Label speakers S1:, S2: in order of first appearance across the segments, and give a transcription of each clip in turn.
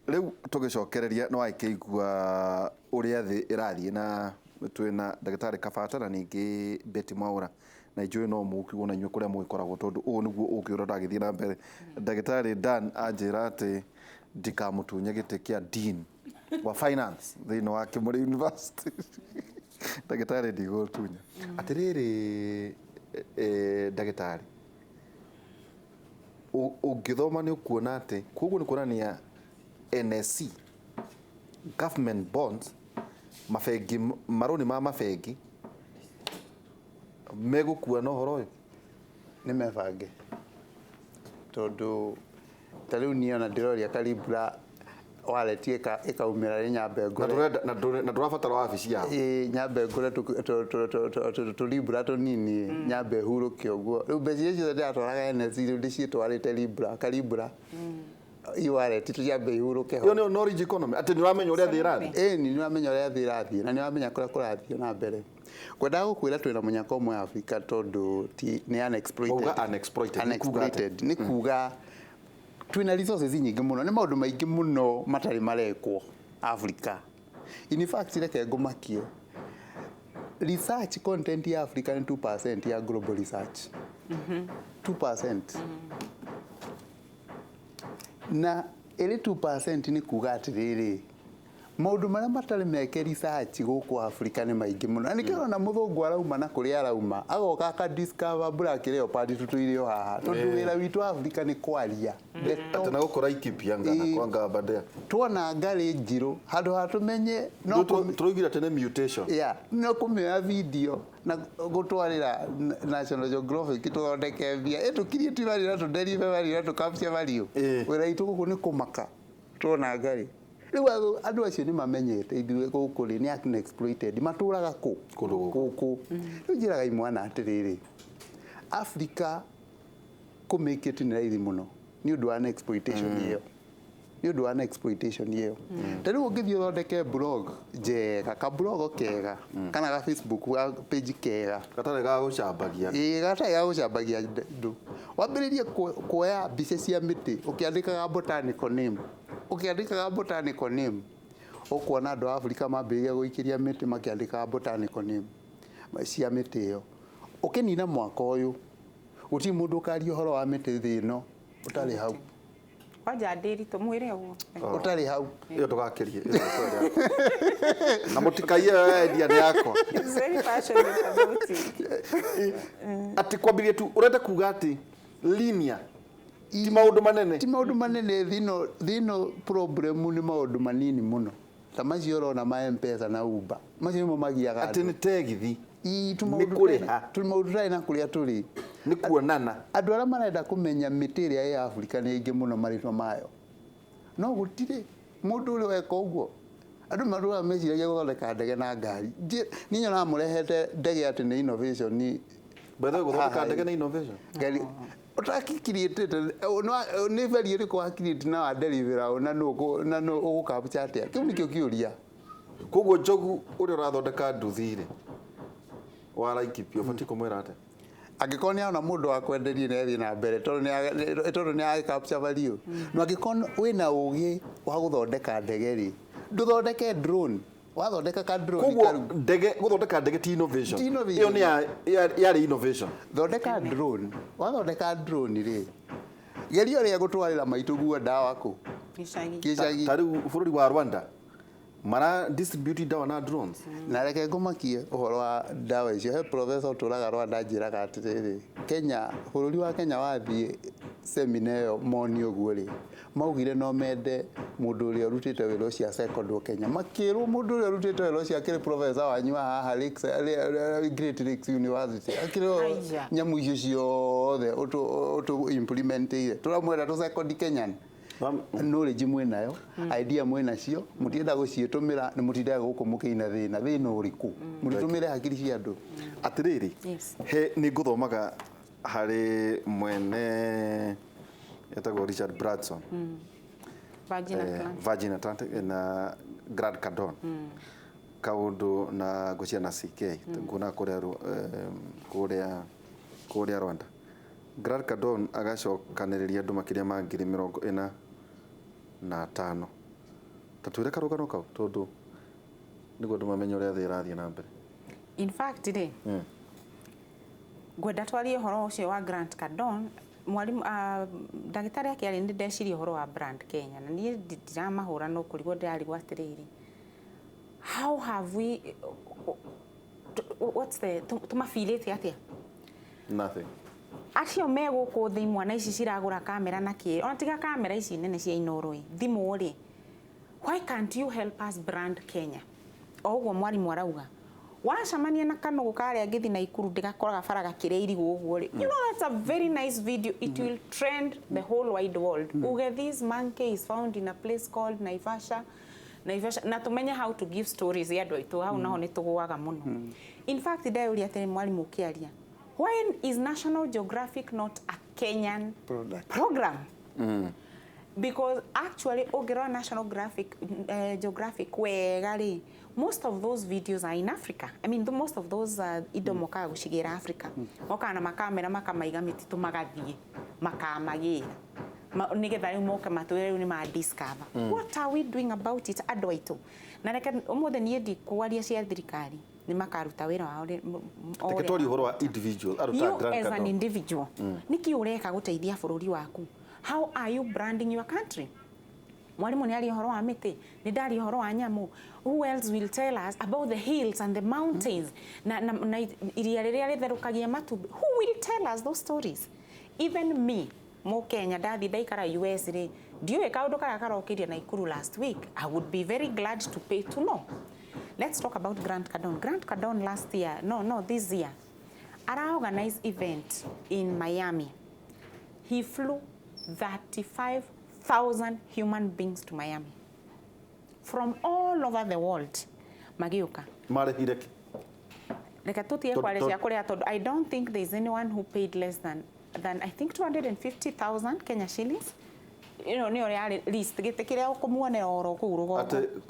S1: Rĩu tũgĩcokereria nĩ wakĩigua ũrĩa thĩ ĩrathiĩ, na twĩna ndagĩtarĩ Kabata na ningĩ Betty Mwaũra, na njũĩ no mũkiugo na inyuĩ kũrĩa mũgĩkoragwo, tondũ ũũ nĩguo ũkĩ ũrĩa ũragĩthiĩ na mbere. Ndagĩtarĩ Dan anjĩra atĩ ndikamũtunye gĩtĩ kĩa Dean wa Finance thĩinĩ wa Kĩmũrĩ University. Ndagĩtarĩ, ndigũtunya. Atĩrĩrĩ, ndagĩtarĩ, ũngĩthoma nĩ ũkuona atĩ koguo nĩ kuonania NSE, government bonds, mabengi, marũni ma mabengi megũkua na ũhoro ũyũ.
S2: Nĩ mebange, tondũ ta rĩu niĩ ona ndĩroria Karibura wallet ĩkaumĩra rĩ, nyambe
S1: na
S2: ngũre.
S1: Ndũrenda na ndũrabatara wabici yao.
S2: Ĩĩ, nyambe ngũre tũlibra tũnini, nyambe hurũke ũguo. Rĩu mbeca iria ciothe ndĩratwaraga NSE, rĩu ndĩciĩtwarĩte Libra, Karibura e-wallet, tũciambe ihurũke ho.
S1: Ĩyo nĩyo knowledge economy, atĩ nĩ ũramenya ũrĩa thĩ ĩrathiĩ.
S2: Ĩni, nĩ ũramenya ũrĩa thĩ ĩrathiĩ na nĩ ũramenya kũrĩa kũrathiĩ na mbere. Ngwendaga gũkwĩra twĩna mũnyaka ũmwe Afrika, tondũ ti nĩ unexploited.
S1: Wauga unexploited, nĩ kuga atĩa?
S2: Unexploited nĩ kuga twĩna resources nyingĩ mũno, nĩ maũndũ maingĩ mũno matarĩ marekwo Africa. In fact, reke ngũmakie, research content ya Africa nĩ 2% ya global research, 2%, na ĩrĩ 2% nĩ kuga atĩrĩrĩ, maũndũ marĩa matarĩ meke research gũkũ Africa nĩ maingĩ mũno, na nĩkĩo ũrona mũthũngũ arauma na kũrĩa arauma, agoka aka discover black leopard tũtũire o haha, tondũ wĩra witũ Africa nĩ kwaria ndeto.
S1: Atĩ na gũkũ Laikipia ngana kwanga Aberdare.
S2: Tuona ngarĩ njirũ, handũ ha tũmenye no
S1: Tũroigire atĩ nĩ mutation.
S2: Yeah, no kũmĩoya video na gũtwarĩra National Geographic tũthondeke mbia, ĩtũkirie value na tũdeliver value na tũcapture value. Wĩra witũ gũkũ nĩ kũmaka tuona ngarĩ. Rĩu andũ acio nĩ mamenyete ithuĩ gũkũ rĩ nĩ unexploited, matũraga kũ?
S1: Kũndũ gũkũ.
S2: Gũkũ. Rĩu njĩraga imwana atĩrĩrĩ, Africa kũmake it nĩ raithi mũno nĩ ũndũ wa exploitation ĩyo, nĩ ũndũ wa exploitation ĩyo. Ta rĩu ũngĩthiĩ ũthondeke blog njega, ka blog kega kana ga Facebook ga page kega,
S1: gatarĩ ga gũcambagia.
S2: Ĩĩ, gatarĩ ga gũcambagia andũ, wambĩrĩrie kuoya mbica cia mĩtĩ ũkĩandĩkaga botanical name, ũkĩandĩkaga botanical name, ũkuona andũ a Afrika mambĩrĩria gũikĩria mĩtĩ makĩandĩkaga botanical name cia mĩtĩ ĩyo. Ũkĩnina mwaka ũyũ, gũtirĩ mũndũ ũkaria ũhoro wa mĩtĩ thĩ ĩno ũtarĩ hau.
S3: Kwanja ndĩri tũmwĩre ũguo.
S2: Ũtarĩ hau.
S1: Ĩyo ndũgakĩrie, ĩyo nĩ yakwa. Na mũtikaiye idea nĩ yakwa.
S3: He's very passionate about it.
S1: Atĩ kwambĩrĩria tu, ũrenda kuga atĩ linear ti maũndũ manene.
S2: Ti maũndũ manene. Thĩ ĩno problem nĩ maũndũ manini mũno, ta macio ũrona ma M-Pesa na Uber, macio nĩmo magiaga
S1: atĩ
S2: andũ.
S1: Nĩ tegithi.
S2: Ii,
S1: nĩ
S2: tũmaũndũ
S1: kũrĩha.
S2: Tũmaũndũ tũtarĩ na kũrĩa tũrĩ.
S1: Nĩ kuonana.
S2: Andũ arĩa marenda kũmenya mĩtĩ ĩrĩa ĩ Afrika nĩ aingĩ mũno, marĩtwa mayo, no gũtirĩ mũndũ ũrĩa weka ũguo. Andũ matũraga meciragia gũthondeka ndege na ngari. Niĩ nyonaga mũrehete ndege atĩ nĩ innovation.
S1: By the way, gũthondeka
S2: Haha,
S1: ndege nĩ innovation.
S2: Ngari ũtakikiriĩtĩte nĩ value ĩrĩkũ wa create na wa deliver na nũ ũgũcapture atĩa? Kĩu nĩkĩo kĩũria.
S1: Koguo Njogu ũrĩa ũrathondeka nduthi rĩ, wa Laikipia, ũbatiĩ kũmwĩra atĩa?
S2: Angĩkorwo nĩ arona mũndũ wa kwenderia, nĩ athiĩ na mbere, tondũ nĩ agĩcapture value. No angĩkorwo wĩna ũgĩ wa gũthondeka ndege rĩ, ndũthondeke drone? Wathondeka ka drone
S1: koguo
S2: karu
S1: ndege, gũthondeka ndege ti innovation.
S2: Ti innovation.
S1: Ĩyo nĩ yarĩ innovation.
S2: Thondeka drone. Wathondeka drone rĩ, geria ũrĩa gũtwarĩra maitũ guo ndawa kũ
S3: gĩcagi.
S2: Gĩcagi.
S1: Ta rĩu bũrũri wa Rwanda mara distribute ndawa na drones.
S2: Na reke ngũmakie ũhoro wa ndawa icio, he professor ũtũraga Rwanda anjĩraga atĩrĩrĩ, Kenya, bũrũri wa Kenya wathiĩ semina ĩyo moni ũguo rĩ, maugire no mende mũndũ ũrĩa ũrutĩte wĩra ũcio acekondwo Kenya. Makĩrwo mũndũ ũrĩa ũrutĩte wĩra ũcio akĩrĩ professor wanyu wa haha Lakes, Great Lakes University, akĩrĩ
S3: Aija.
S2: Nyamũ icio ciothe ũtũ implementeire, tũramwenda tũsekondi Kenyan. Knowledge mwĩnayo, idea mwĩnacio, mũtienda gũciĩtũmĩra, nĩ mũtindaga gũkũ mũkĩina thĩna. Thĩna ũrĩkũ? Mũtitũmĩre hakiri cia andũ.
S1: Atĩrĩrĩ, he nĩ ngũthomaga harĩ mwene etagwo Richard Branson,
S3: Virgin Atlantic.
S1: Virgin Atlantic na Grant Cardone, kaundu na ngũcia na CK nguona kũrĩa kũrĩa Rwanda. Grant Cardone agacokanĩrĩria andũ makĩria ma 45,000. Ta twĩre karũgano kau tondũ nĩguo andũ mamenye ũrĩa thĩ ĩrathiĩ na mbere.
S3: In fact rĩ, ngwenda twarie ũhoro ũcio wa Grant Cardone. Mwarimu, ndagĩtarĩ akĩaria, nĩ ndeciria ũhoro wa Brand Kenya, na niĩ ndiramahũra, no kũrigwo ndĩrarigwo atĩrĩrĩ, how have we, what's the, tũmabirĩte atĩa?
S1: Nothing.
S3: Acio me gũkũ thĩ, imwana ici ciragũra kamera na kĩ, ona tiga kamera ici nene cia Inoro ĩ, thimũ rĩ, why can't you help us brand Kenya? O ũguo mwarimũ arauga, wacemania na kanũgũ karĩa ngĩthi Naikuru ndĩgakoraga bara gakĩrĩa irigũ ũguo rĩ, you know that's a very nice video. It will trend the whole wide world. Uge this monkey is found in a place called Naivasha, Naivasha, na tumenye how to give stories ya andũ aitũ. Hau naho nĩ tũgũaga mũno. In fact, ndeyũria atĩrĩ, mwarimũ ũkĩaria, when is National Geographic not a Kenyan
S2: Product.
S3: program? Because actually ũngĩrora National Graphic, Geographic wega rĩ, most of those videos are in Africa. I mean, most of those indo mokaga gũcigĩra Africa, mokaga na makamera, makamaiga mĩtitũ, magathiĩ makamagĩra. Nĩgetha rĩu moke matwĩre rĩu nĩ ma discover. What are we doing about it, andũ aitũ? Na reke ũmũthĩ niĩ ndikwaria cia thirikari, nĩ makaruta wĩra wao o
S1: Reke
S3: ũrĩa
S1: twarie ũhoro wa individual andũ ta
S3: you
S1: Grant
S3: as an
S1: Cardone.
S3: Individual, nĩkĩ ũreka gũteithia bũrũri waku? How are you branding your country? Mwarimu nĩ aria ũhoro wa mĩtĩ, nĩ ndaria ũhoro wa nyamũ. Who else will tell us about the hills and the mountains na iria rĩrĩa rĩtherũkagia matumbĩ? Who will tell us those stories? Even me, Mũkenya, ndathiĩ ndaikara US rĩ, ndiũĩ kaũndũ karĩa karokĩire Naikuru last week. I would be very glad to pay to know. Let's talk about Grant Cardone. Grant Cardone last year, no, this year, ara organize event in Miami. He flew 35,000 human beings to Miami from all over the world, magĩũka.
S1: Marĩhire kĩ?
S3: Reke tũtige kwaria cia kũrĩa, tondũ I don't think there is anyone who paid less than I think 250,000 Kenya shillings. Ĩno nĩyo yarĩ list, gĩtĩ kĩrĩa ũkũmuonera oro kũu rũgongo.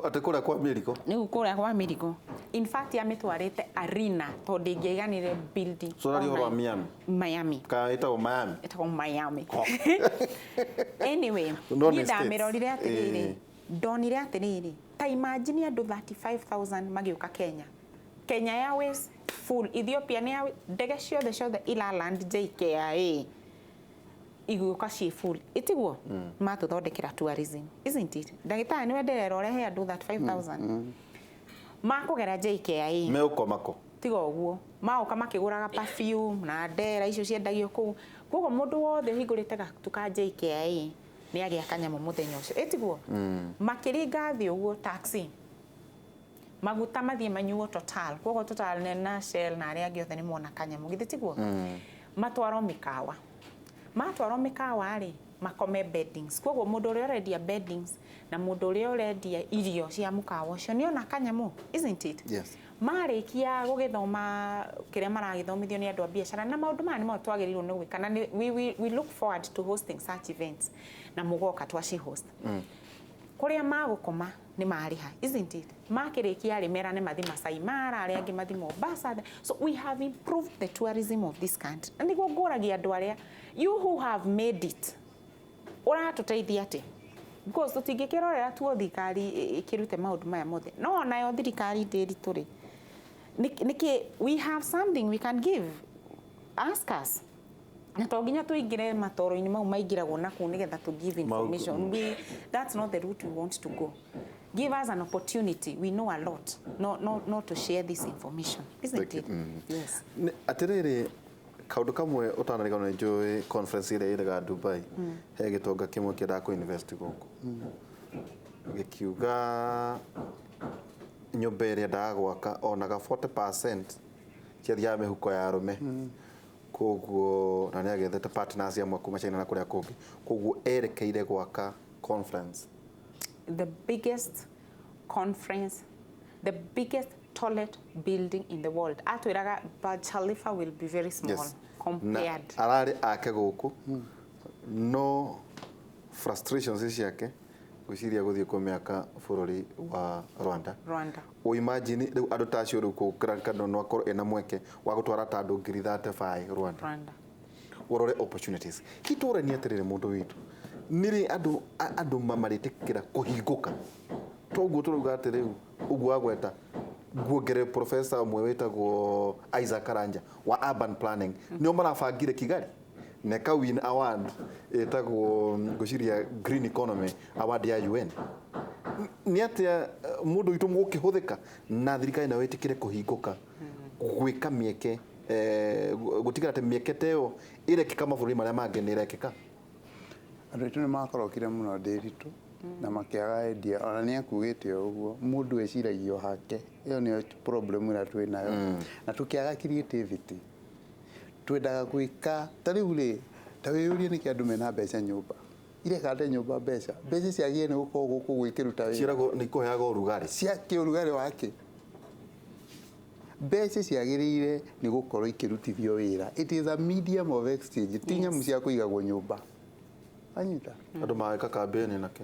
S1: Atĩ kũrĩa kwa mĩrigo?
S3: Nĩu kũrĩa kwa mĩrigo. In fact, yamĩtwarĩte arena tondũ ndĩngĩaiganire building.
S1: So ũraria ũhoro wa
S3: Ona-
S1: Miami?
S3: Miami.
S1: Kana ĩtagwo Miami?
S3: Ĩtagwo Miami. Anyway,
S1: No,
S3: niĩ
S1: nĩ States.
S3: ndamĩrorire atĩrĩrĩ, ndonire atĩrĩrĩ, ta imagine andũ 35,000 magĩũka Kenya. Kenya Airways full, Ethiopia Airways, ndege ciothe ciothe ila land JKIA igũka ciĩ full, ĩtiguo matũthondekera tourism, isn't it? Ndagĩtarĩ, nĩwe ndĩrera ũrehe andũ 35,000 makũgera JKIA.
S1: Megũkoma kũ?
S3: Tiga ũguo, magoka makĩgũraga perfume na ndera icio ciendagio kũu. Koguo mũndũ wothe ũhingũrĩte gatuka JKIA nĩ agĩa kanyamũ mũthenya ũcio, ĩtiguo makĩringa thĩ ũguo, taxi, maguta mathiĩ manyuo Total. Koguo Total na Shell na arĩa angĩ othe nĩ mona kanyamũ, githĩ tiguo? Matwarwo mĩkawa, matwarwo mĩkawa rĩ, makome beddings. Koguo mũndũ ũrĩa ũrendia beddings na mũndũ ũrĩa ũrendia irio cia mũkawa ũcio nĩ ona kanyamũ, isn't it?
S1: Yes.
S3: Marĩkia gũgĩthoma kĩrĩa maragĩthomithio nĩ andũ a biacara, na maũndũ maya nĩmo twagĩrĩirwo nĩ gwĩka, na we look forward to hosting such events, na mũgoka twaci host. Kũrĩa magũkoma nĩ marĩha, isn't it? Makĩrĩkia rĩ, merane mathi Masai Mara, arĩa angĩ mathi Mombasa. So we have improved the tourism of this country. Na nĩguo ngũragia andũ arĩa, you who have made it, ũratũteithia atĩa? Because tũtingĩkĩrorera tuo thirikari ĩkĩrute maũndũ maya mothe. No onayo thirikari ndĩritũ rĩ, nĩkĩ we have something we can give. Ask us, na to nginya tũingĩre matoro-inĩ mau maingĩragwo nakũu nĩgetha to give information. That's not the route we want to go. Give us an opportunity. We know a lot, no, to share this information, isn't
S1: Thank you.
S3: it? Yes.
S1: Atĩrĩrĩ, kaũndũ kamwe ũtanariganĩrwo, nĩ njũĩ conference ĩrĩa ĩrĩga Dubai, he gĩtonga kĩmwe kĩendaga kũ invest gũkũ, gĩkiuga nyũmba ĩrĩa endaga gwaka onaga 40% ciathiaga mĩhuko ya arũme. Koguo na nĩ agethete partners amwe kuma China na kũrĩa kũngĩ, koguo erekeire gwaka conference.
S3: The biggest conference, the biggest toilet building in the world. Atwĩraga Burj Khalifa will be very small compared.
S1: Na ararĩ ake gũkũ, no frustrations ciake gwĩciria gũthiĩ kũmĩaka bũrũri wa Rwanda.
S3: Rwanda.
S1: Ũ imagine rĩu andũ ta acio, rĩu kũ Grand Cardone no akorwo ena mweke wa gũtwara ta andũ 35,000 Rwanda.
S3: Rwanda.
S1: Ũrore opportunities. Kitũrania atĩrĩrĩ, mũndũ witũ, nĩrĩ andũ andũ marĩtĩkĩra kũhingũka? Toguo tũrauga atĩ rĩu ũguo wagweta nguongere professor ũmwe wĩtagwo Isaac Karanja wa urban planning, nĩo marabangire Kigali na ĩka win award ĩtagwo, ngwĩciria, Green Economy Award ya UN. Nĩ atĩa mũndũ witũ mũgũkĩhũthĩka na thirikari nayo ĩtĩkĩre kũhingũka gwĩka mĩeke, gũtigĩra atĩ mĩeke ta ĩyo ĩrekĩka mabũrũri marĩa mangĩ nĩ ĩrekĩka?
S2: Andũ aitũ nĩ makorokire mũno, Ndĩritũ, na makĩaga idea. Ona nĩ akugĩte o ũguo, mũndũ eciragia o hake. Ĩyo nĩyo problem ĩrĩa twĩ nayo, na tũkĩaga creativity. Twendaga gwĩka ta rĩu rĩ, ta wĩyũrie nĩkĩ andũ mena mbeca nyũmba, ireka atĩa nyũmba mbeca, mbeca ciagĩrĩire nĩ gũkorwo gũkũ gwĩkĩruta wĩra.
S1: Ciĩragwo nĩ ikũheaga ũrugarĩ.
S2: Cia kĩũrugarĩ wake. Mbeca ciagĩrĩire nĩ gũkorwo ikĩrutithio wĩra. It is a medium of exchange, ti nyamũ cia kũigagwo nyũmba, anyita.
S1: Andũ mageka kambĩni nake.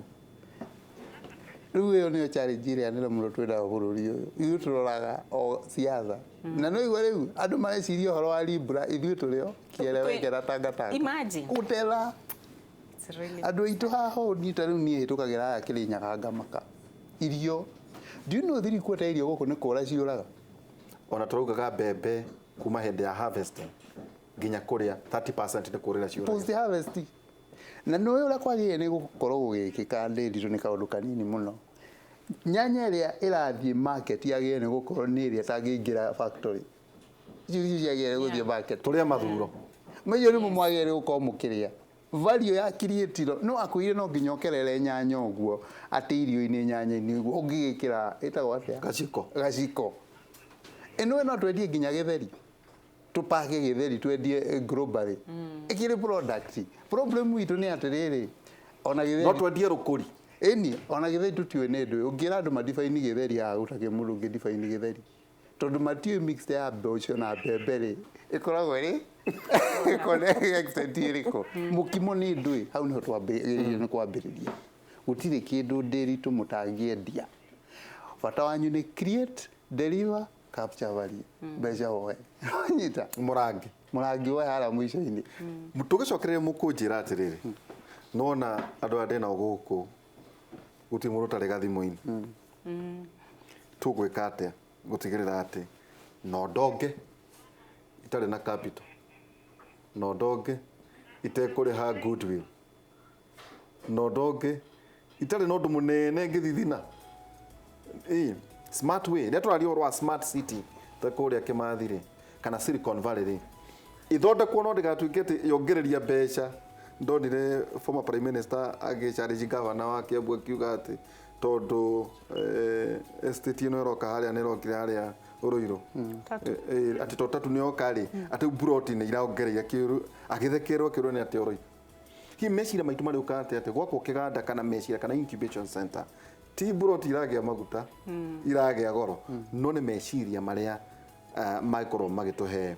S2: Rĩu ĩyo nĩyo challenge ĩrĩa nene mũno twĩnayo bũrũri ũyũ. Ithuĩ tũroraga o siasa na no igua rĩu andũ mareciria ũhoro wa Libra, ithuĩ tũrĩ o kĩeleweke na tangatanga.
S3: Imagine.
S2: Gũtela.
S3: It's really
S2: Andũ aitũ haha ũũ niĩ ta rĩu niĩ hĩtũkagĩra haha Kĩrĩnyaga ngamaka irio. Do you know 3/4 irio gũkũ nĩ kũra ciũraga?
S1: Ona tũraugaga mbembe kuma hĩndĩ ya harvesting nginya kũrĩa, 30% nĩ kũrĩra ciũraga.
S2: Post harvest. Na nĩ ũrĩa kwagĩrĩire nĩ gũkorwo gũgĩkĩka, Ndĩritũ, nĩ kaũndũ kanini mũno. Nyanya ĩrĩa ĩrathiĩ market yagĩrĩire nĩ gũkorwo nĩ ĩrĩa ĩtangĩingĩra factory. Icio icio ciagĩrĩire gũthiĩ market.
S1: Tũrĩa mathuro.
S2: Macio nĩmo mwagĩrĩire gũkorwo mũkĩrĩa. Value ya create no akwĩire no nginya ũkerere nyanya ũguo atĩ irio-inĩ, nyanya-inĩ ũguo ũngĩgĩkĩra ĩtagwo atĩa?
S1: Gaciko.
S2: Gaciko. Ĩno no twendie nginya gĩtheri, tũpake gĩtheri twendie globally. Ĩkĩrĩ product. Problem itũ nĩ atĩrĩrĩ, ona
S1: No
S2: gĩtheri
S1: twendie rũkũri.
S2: Ĩni ona gĩtheri tũtiũĩ nĩ ndũĩ. Ũngĩra andũ madefine gĩtheri haha, gũtakĩrĩ mũndũ ũngĩ define gĩtheri, tondũ matiũĩ mixed ya mboco na mbembe rĩ ĩkoragwo ĩrĩ ĩkoragwo extent ĩrĩkũ. Mũkimo nĩ ndũĩ. Hau nĩho twambĩrĩria nĩ kwambĩrĩria. Gũtirĩ kĩndũ, Ndĩritũ, mũtangĩendia. Bata wanyu nĩ create, deliver, capture value. Mbeca woe, nyita.
S1: Mũrangi.
S2: Mũrangi woe harĩa mũico-inĩ.
S1: Tũgĩcokereria, mũkũnjĩra atĩrĩrĩ, nona andũ aya ndĩ nao gũkũ, gũtirĩ mũndũ ũtarĩ gathimũ-inĩ. Tũgwĩka atĩa gũtigĩrĩra atĩ no ndonge itarĩ na capital, no ndonge itekũrĩha goodwill, no ndonge itarĩ na ũndũ mũnene ngĩthithina? Ĩ, smart way rĩrĩa tũraria ũhoro wa smart city ta kũrĩa Kĩmathi rĩ, kana Silicon Valley rĩ, ithondekwo no ndĩgatuĩke atĩ yongereria mbeca. Ndonire former prime minister agĩcarĩci governor wa Kiambu akiuga atĩ tondũ estate ĩno ĩroka harĩa, nĩ ĩrokire harĩa Ũrũirũ.
S3: Tatu.
S1: Atĩ to tatu nĩ yoka rĩ, atĩ buroti nĩ irongereire kĩũru, agĩthekerwo akĩrwo nĩ atĩ ũroiga. Hihi meciria maitũ marĩũka atĩ gwakwo kĩganda kana meciria kana incubation center, ti buroti iragĩa maguta iragĩa goro, no nĩ meciria marĩa mangĩkorwo magĩtũhe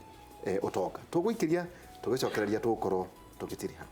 S1: ũtonga. Tũgũikĩria, tũgĩcokereria, tũgũkorwo tũgĩtiriha.